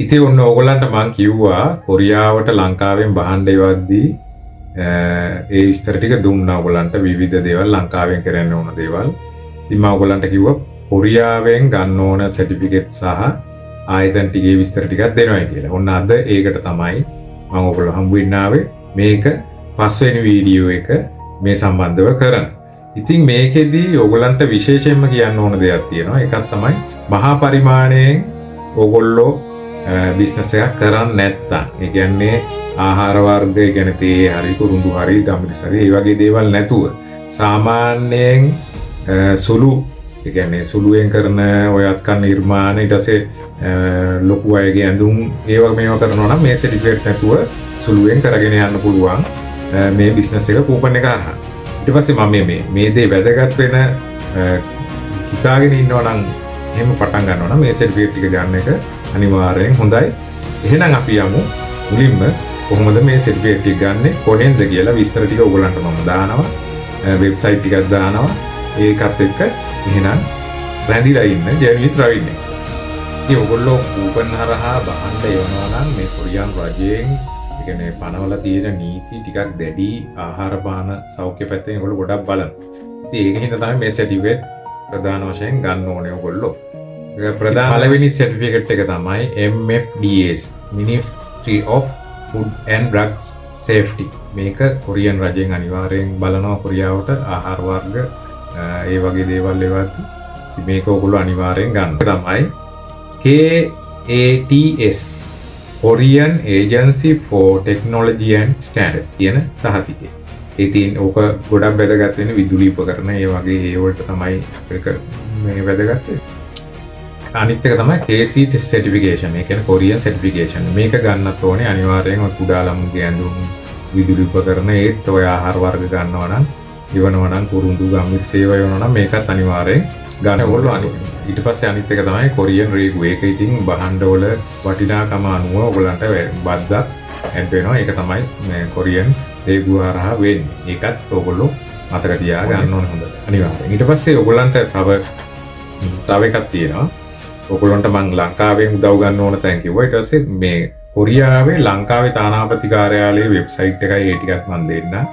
ඉතින් ඔන්න ඕගොල්ලන්ට මං කිව්වා කොරියාවට ලංකාවෙන් භාණ්ඩ එවද්දී ඒ විස්තර ටික දුන්නා ඕගොල්ලන්ට, විවිධ දේවල්, ලංකාවෙන් කරන්න ඕන දේවල්. ඉතින් මම ඕගොල්ලන්ට කිව්වා කොරියාවෙන් ගන්න ඕන සර්ටිෆිකේට් සහ ආයතන ටිකේ විස්තර ටිකක් දෙනවා කියලා. ඔන්න අද ඒකට තමයි මම ඔයගොල්ලෝ හම්බ වෙන්න ආවේ. මේක පස්වෙනි වීඩියෝ එක මේ සම්බන්ධව කරන. ඉතින් මේකෙදි ඕගොල්ලන්ට විශේෂයෙන්ම කියන්න ඕන දෙයක් තියෙනවා. ඒකක් තමයි මහා පරිමාණයෙන් ඕගොල්ලෝ බිස්නස් එකක් කරන්නේ නැත්තම්, ඒ කියන්නේ ආහාර වර්ග, ඒ කියන්නේ තේ හරි කුරුඳු හරි ගම්මිරිස් හරි ඒ වගේ දේවල් නැතුව සාමාන්‍යයෙන් සුළු, ඒ කියන්නේ සුළුවෙන් කරන ඔය අත්කම් නිර්මාණ, ඊට පස්සේ ලොකු අයගේ ඇඳුම් ඒවා මේවා කරනවා නම් මේ සර්ටිෆිකේට් නැතුව සුළුවෙන් කරගෙන යන්න පුළුවන් මේ බිස්නස් එක කූපන් එක හරහා. ඊට පස්සේ මම මේ මේ මේ දේ වැදගත් වෙන හිතාගෙන ඉන්නවා නම්, එහෙම පටන් ගන්නවා නම් මේ සර්ටිෆිකේට් ටික ගන්න එක අනිවාර්යෙන් හොඳයි. එහෙනම් අපි යමු මුලින්ම කොහොමද මේ සර්ටිෆිකේට් ටික ගන්නෙ, කොහෙන්ද කියලා විස්තර ටික ඔයගොල්ලන්ට මම දානවා. වෙබ්සයිට් ටිකක් දානවා. ඒකත් එක්ක එහෙනම් රැඳිලා ඉන්න ජර්නි විත් රවින් එක්ක. ඉතින් ඔයගොල්ලෝ කූපන් හරහා භාණ්ඩ එවනවා නම් මේ කොරියානු රජයෙන්, ඒ කියන්නේ පනවලා තියෙන නීති ටිකක් දැඩි. ආහාර පාන සෞඛ්‍ය පැත්තෙන් ඒගොල්ලෝ ගොඩක් බලනවා. ඉතින් ඒක හින්දා තමයි මේ සර්ටිෆිකේට් ප්‍රධාන වශයෙන් ගන්න ඕනේ ඔයගොල්ලෝ. ඒක ප්‍රධාන පළවෙනි සර්ටිෆිකේට් එක තමයි MFDS, Ministry of Food and Drugs Safety. මේක කොරියන් රජයෙන් අනිවාර්යෙන් බලනවා කොරියාවට ආහාර වර්ග ඒ වගේ දේවල් එවද්දි. ඉතින් මේක ඔයගොල්ලෝ අනිවාර්යෙන් ගන්න. තමයි KATS, Korean Agency for Technology and Standard කියන සහතිකය. ඉතින් ඕක ගොඩක් වැදගත් වෙන්නේ විදුලි උපකරණ ඒ වගේ ඒ වලට තමයි ඒක මේ වැදගත් වෙන්නේ. අනිත් එක තමයි KC certification. ඒ කියන්නේ කොරියන් සර්ටිෆිකේෂන්. මේක ගන්නත් ඕනේ අනිවාර්යෙන්. ඔය කුඩා ළමුන්ගේ ඇඳුම්, විදුලි උපකරණ, ඒත් ඔය ආහාර වර්ග ගන්නවා නම්, ඉවනවා නම්, කුරුඳු ගම්මිරිස් ඒවා එවනවා නම් මේකත් අනිවාර්යෙන් ගන්න ඕගොල්ලෝ. ඊට පස්සේ අනිත් එක තමයි කොරියන් රේගු. ඒක ඉතින් භාණ්ඩ වල වටිනාකම අනුව ඔයගොල්ලන්ට බද්දක් ඇඩ් වෙනවා. ඒක තමයි මේ කොරියන් රේගුව හරහා වෙන්නේ. ඒකත් ඔයගොල්ලෝ මතක තියා ගන්න ඕනේ හොඳට. අනිවාර්යෙන්. ඊට පස්සේ ඔයගොල්ලන්ට තව තව එකක් තියෙනවා. ඔයගොල්ලන්ට මං ලංකාවෙන් උදව් ගන්න ඕන තැන් කිව්වා. ඊට පස්සේ මේ කොරියාවේ ලංකාවේ තානාපති කාර්යාලයේ වෙබ්සයිට් එකයි ඒ ටිකත් මං දෙන්නම්.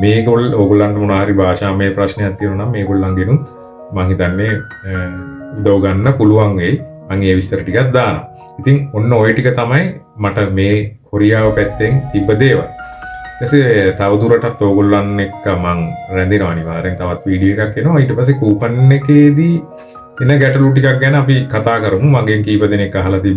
මේගොල්ල ඔයගොල්ලන්ට මොනවා හරි භාෂාමය ප්‍රශ්නයක් තියෙනවා නම් මේගොල්ලන්ගෙනුත් මං හිතන්නේ උදව් ගන්න පුළුවන් වෙයි. මං ඒ විස්තර ටිකක් දානවා. ඉතින් ඔන්න ඔය ටික තමයි මට මේ කොරියාව පැත්තෙන් තිබ්බ දේවල්. ඊට පස්සේ තවදුරටත් ඕගොල්ලන් එක්ක මං රැඳෙනවා අනිවාර්යෙන්. තවත් වීඩියෝ එකක් එනවා. ඊට පස්සේ කූපන් එකේදී එන ගැටලු ටිකක් ගැන අපි කතා කරමු. මගෙන් කීප දෙනෙක් අහලා තිබ්බා.